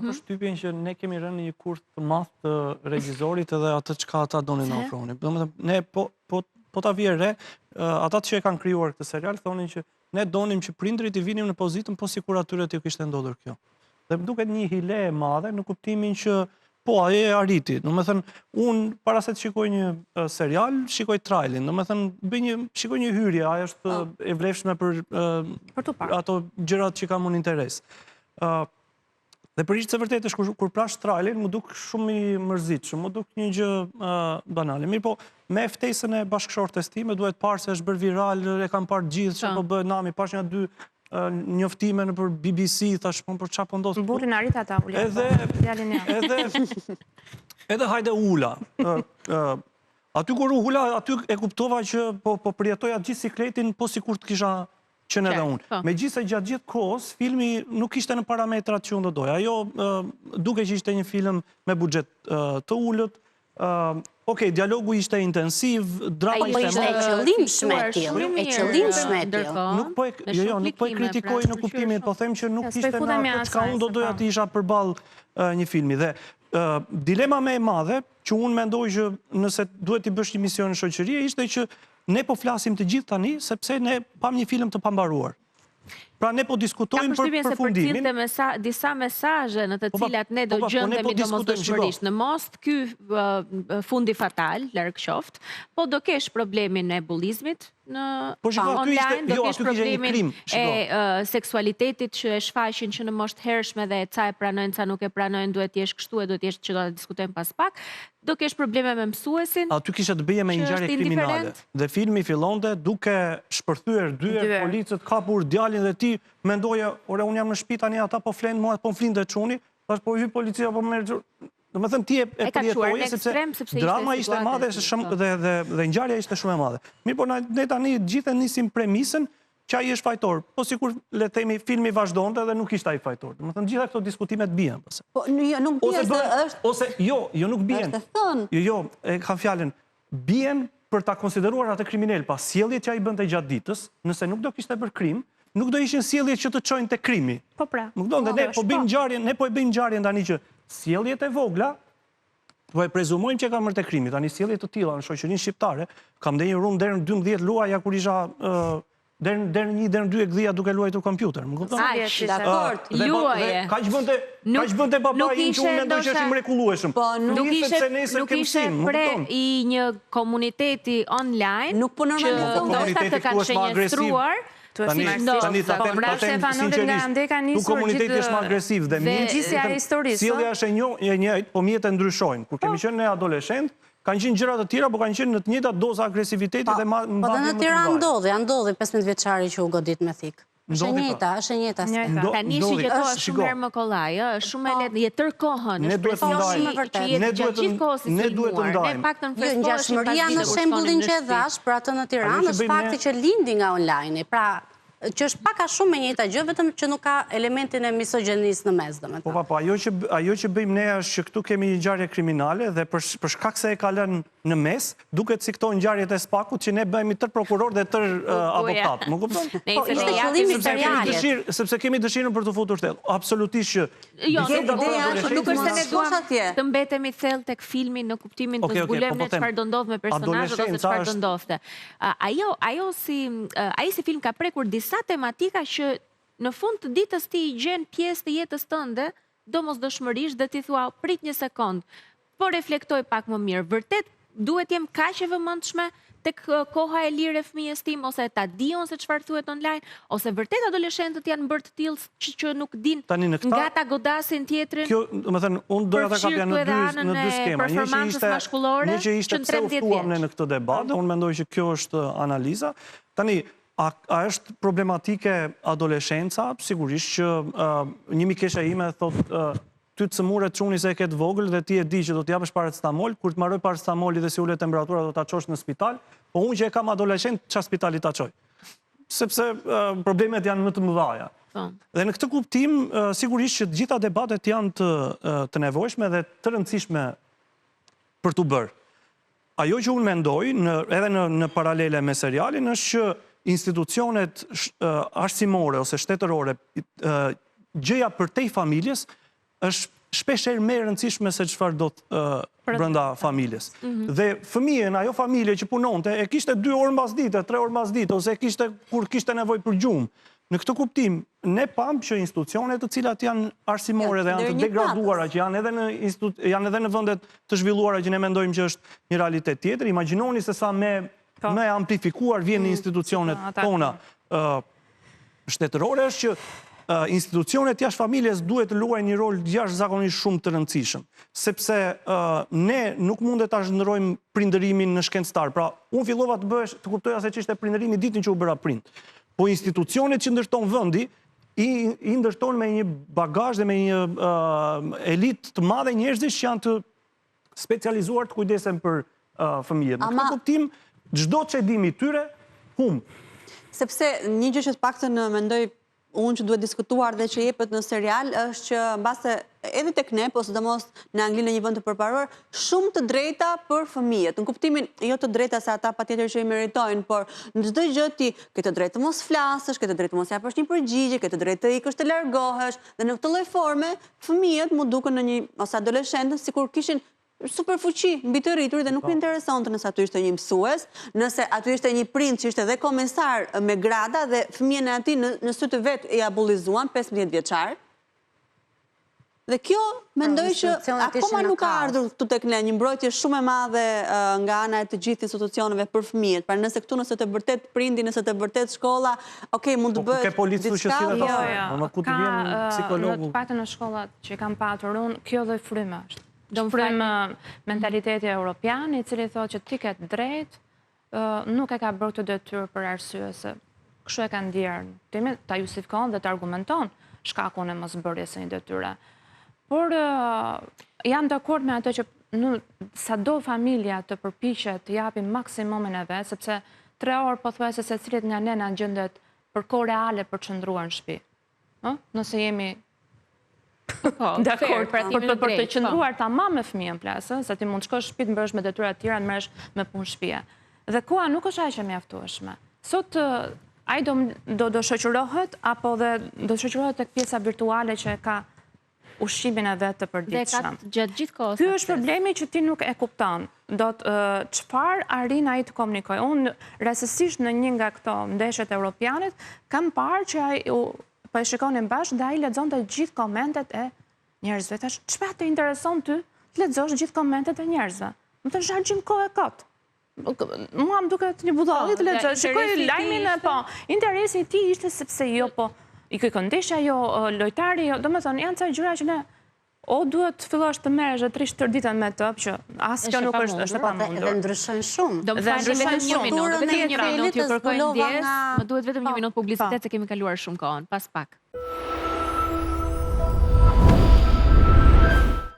mhm. përshtypjen që ne kemi rënë në një kurth të madh të regjizorit edhe atë çka ata donin të ofronin. Domethënë ne po po po ta vije re, ata që e kanë krijuar këtë serial thonin që ne donim që prindërit t'i vinim në pozitën po sikur atyre t'ju kishte ndodhur kjo. Dhe më duket një hile e madhe në kuptimin që po, ai e arriti. Domethënë, unë para se të shikoj një serial, shikoj trailerin. Domethënë, bëj një, shikoj një hyrje, ajo është po. e vlefshme për, për të parë. ato gjërat që kam unë interes. Dhe për hir të së vërtetës, kur, kur pashë trailerin, m'u duk shumë i mërzitshëm, m'u duk një gjë uh, banale. Mirëpo, me ftesën e bashkëshortes time, duhet parë se është bërë viral, e kanë parë gjithë, që po bëhet nami, pashë nja dy njoftime nëpër BBC, thashë, po për ça po ndodh? Burrin arrita ta ulja, edhe, po, edhe, edhe hajde u ula. Aty kur u ula, aty e kuptova që po, po përjetoja gjithë sikletin, po sikur të kisha qenë edhe unë. Po. Megjithëse gjatë gjithë kohës, filmi nuk ishte në parametrat që unë do doja. Ajo dukej që ishte një film me buxhet të ulët, Ok, dialogu ishte intensiv, drama po ishte e qëllimshme e tillë, e qëllimshme e tillë. Nuk po e, jo, jo, nuk po e kritikoj pra, në kuptimin, po them që nuk ishte në atë çka unë do doja të isha përballë një filmi. Dhe dilema më e madhe, që unë mendoj që nëse duhet t'i bësh një mision në shoqëri, ishte që ne po flasim të gjithë tani, sepse ne pamë një film të pambaruar. Pra ne po diskutojmë për përfundimin. Kam përshtypjen se përcillte disa mesazhe në të po, cilat ne do po, po, gjendemi domosdoshmërisht. Në mos ky fundi fatal, larg qoftë, po do kesh problemin e bullizmit në po, shiko, online, do jo, kesh problemin e seksualitetit që e shfaqin që në moshë të hershme dhe ca e pranojnë, ca nuk e pranojnë, duhet të jesh kështu e duhet të jesh që do ta diskutojmë pas pak. Do kesh probleme me mësuesin. Aty kishte të bëje me një ngjarje kriminale. Dhe filmi fillonte duke shpërthyer dyer, policët kapur djalin dhe ti mendoje, ore unë jam në shtëpi tani ata po flenë mua, po më flinte çuni, thash po hy policia po merr Domethënë ti e e përjetoje sepse, sepse drama ishte e madhe shumë po. dhe dhe dhe ngjarja ishte shumë e madhe. Mirëpo ne tani të gjithë e nisim premisën që ai është fajtor. Po sikur le të themi filmi vazhdonte dhe nuk ishte ai fajtor. Domethënë gjitha këto diskutimet bien pastaj. Po jo, nuk bien se është ose jo, jo nuk bien. Është thënë. Jo, jo, e kam fjalën. Bien për ta konsideruar atë kriminel, pa sjelljet që ai bënte gjatë ditës, nëse nuk do kishte bërë krim, nuk do ishin sjellje që të çojnë te krimi. Po pra. Nuk do, po, ne po bëjmë po. ngjarjen, ne po e bëjmë ngjarjen tani që sjelljet e vogla Po e prezumojmë që e kanë bërë te krimi, tani sjellje të tilla në shoqërinë shqiptare, kam ndenjur unë deri në 12 luaja kur isha deri deri në 1 deri në 2 e gdhija duke luajtur kompjuter, më kupton? Aq, dakord, luaje. Kaq bënte, kaq bënte babai im që unë mendoj që është i mrekullueshëm. Po, nuk ishe nuk ishe pre i një komuniteti online. Nuk po normalizon. Që ndoshta të kanë shënjestruar. Tani, tani ta them, ta them sinqerisht, ku komuniteti është më agresiv dhe mjetet, sjellja është e një, e njëjtë, po mjetet ndryshojnë. Kur kemi po. qenë ne adoleshent, kanë qenë gjëra të tjera, po kanë qenë në të njëjtat doza agresiviteti po, dhe ma Po dhe në Tiranë ndodhi, a ndodhi 15 vjeçari që u godit me thikë. Është e po. njëjta, është e njëjta skenë. Tani shigjetohet shumë herë më kollaj, ë, është shumë e po. lehtë, je tërë kohën, është presioni që je gjatë gjithë kohës i sulmuar. Ne paktën jo, freskoheshim pas Ngjashmëria në shembullin që e dhashë për atë në Tiranë është fakti që lindi nga online, pra që është pak a shumë e njëjta gjë, vetëm që nuk ka elementin e misogjenisë në mes, domethënë. Po, po, po, ajo që ajo që bëjmë ne është që këtu kemi një ngjarje kriminale dhe për për shkak se e ka lënë në mes, duket si këto ngjarjet e SPAK-ut që ne bëhemi tërë prokurorë dhe tërë avokatë, më kupton? Po, ishte qëllimi i serialit. Sepse kemi dëshirën për t'u futur thellë. Absolutisht që Jo, nuk është se ne duam të mbetemi thellë tek filmi në kuptimin të zbulojmë ne çfarë do ndodhë me personazhet ose çfarë do ndodhte. Ajo, ajo si, ai si film ka prekur disa tematika që në fund të ditës ti i gjen pjesë të jetës tënde domosdoshmërisht dhe ti thua prit një sekond, po reflektoj pak më mirë, vërtet duhet të jem kaq e vëmendshme tek koha e lirë e fëmijës tim ose ta di unë se çfarë thuhet online, ose vërtet adoleshentët janë bërë të tillë që, që nuk dinë Tani në këta nga ta godasin tjetrin. Kjo, domethënë, unë doja ta kapja në dy në dy skema, një që ishte një që ishte pse u ftuam ne në këtë debat dhe unë mendoj që kjo është analiza. Tani, A, a është problematike adoleshenca? Sigurisht që uh, një mikesha ime thotë uh, ty të sëmuret çuni se e ke të vogël dhe ti e di që do t'i japësh paracetamol, kur të mbarojë paracetamoli dhe s'i ulet temperatura do ta çosh në spital, po unë që e kam adoleshent, ça spitali ta çoj? Sepse uh, problemet janë më të mëdha. Po. Dhe në këtë kuptim, uh, sigurisht që të gjitha debatet janë të, uh, të nevojshme dhe të rëndësishme për t'u bërë. Ajo që unë mendoj, në, edhe në, në paralele me serialin, është që institucionet sh, arsimore ose shtetërore, gjëja përtej familjes, është shpeshherë më e rëndësishme se çfarë do të brenda familjes. Mhm. Dhe fëmijën, ajo familje që punonte, e kishte 2 orë mbas dite, 3 orë mbas dite, ose e kishte kur kishte nevojë për gjumë. Në këtë kuptim, ne pamë që institucionet të cilat janë arsimore dhe janë të degraduara, që janë edhe në janë edhe në vendet të zhvilluara që ne mendojmë që është një realitet tjetër, imagjinoni se sa me po. më amplifikuar vjen në mm, institucionet tona shtetërore është që institucionet jashtë familjes duhet të luajnë një rol jashtëzakonisht shumë të rëndësishëm, sepse ne nuk mundet ta shndërrojmë prindërimin në shkencëtar. Pra, unë fillova të bëhesh, të kuptoja se ç'ishte prindërimi ditën që u bëra prind. Po institucionet që ndërton vendi, i, i ndërton me një bagazh dhe me një uh, elitë të madhe njerëzish që janë të specializuar të kujdesen për uh, fëmijët. Në këtë kuptim, çdo çedim i tyre humb. Sepse një gjë që të paktën mendoj unë që duhet diskutuar dhe që jepet në serial është që mbase edhe tek ne, po sidomos në Angli në një vend të përparuar, shumë të drejta për fëmijët. Në kuptimin jo të drejta se ata patjetër që i meritojnë, por në çdo gjë ti ke të drejtë të mos flasësh, ke të drejtë të mos japësh një përgjigje, ke të drejtë të ikësh të largohesh dhe në këtë lloj forme fëmijët m'u dukën në një ose adoleshentët sikur kishin superfuqi mbi të rriturit dhe nuk po. interesonte nëse aty ishte një mësues, nëse aty ishte një prind që ishte dhe komisar me grada dhe fëmijën e atij në, në sy të vet ia bullizuan 15 vjeçar. Dhe kjo pra, mendoj që akoma nuk ka ardhur këtu tek ne një mbrojtje shumë e madhe nga ana e të gjithë institucioneve për fëmijët. Pra nëse këtu nëse të vërtet prindi, nëse të vërtet shkolla, ok, mund të po, bëhet diçka. Po ke që si jo, jo. Po ku të vjen psikologu? Në të paktën në shkollat që kam patur unë, kjo lloj fryme është. Do frymë mentaliteti europian, i cili thotë që ti ke të drejtë, nuk e ka bërë këtë detyrë për arsye se kështu e ka ndjerë. Timi ta justifikon dhe të argumenton shkakun e mosbërjes së një detyre. Por jam dakord me atë që në sado familja të përpiqet të japi maksimumin e vet, sepse tre orë pothuajse secilit nga ne na gjendet për kohë reale për të qëndruar në shtëpi. Ë? Nëse jemi po, dakord, pra për, për, për të po. qëndruar tamam me fëmijën flas, ë, se ti mund të shkosh në shtëpi të bëhesh me detyra të tjera, të merresh me punë shtëpie. Dhe koha nuk është aq e mjaftueshme. Sot ai do do do shoqërohet apo dhe do shoqërohet tek pjesa virtuale që e ka ushqimin e vet të përditshëm. Dhe ka gjatë gjithë kohës. Ky është problemi që ti nuk e kupton. Dot çfarë arrin ai të komunikojë. Unë rastësisht në një nga këto ndeshjet e Europianit kam parë që ai po e shikonim bashkë dhe ai lexonte gjithë komentet e njerëzve. Thashë, çfarë të intereson ty të lexosh gjithë komentet e njerëzve? Domethënë harxhim kohë kot. Mua më duket një budalli të lexoj. Shikoj lajmin e po. Interesi i tij ishte sepse jo po i kërkon ndeshja, jo lojtari, jo, domethënë janë ca gjëra që ne o duhet të fillosh të merresh dhe të rrish tërë ditën me të, që as kjo nuk është është e pamundur. Dhe ndryshojnë shumë. Do më falni vetëm një minutë, vetëm një minutë ju kërkoj ndjesë. Më duhet vetëm një po, minutë publicitet po. se kemi kaluar shumë kohën, pas pak.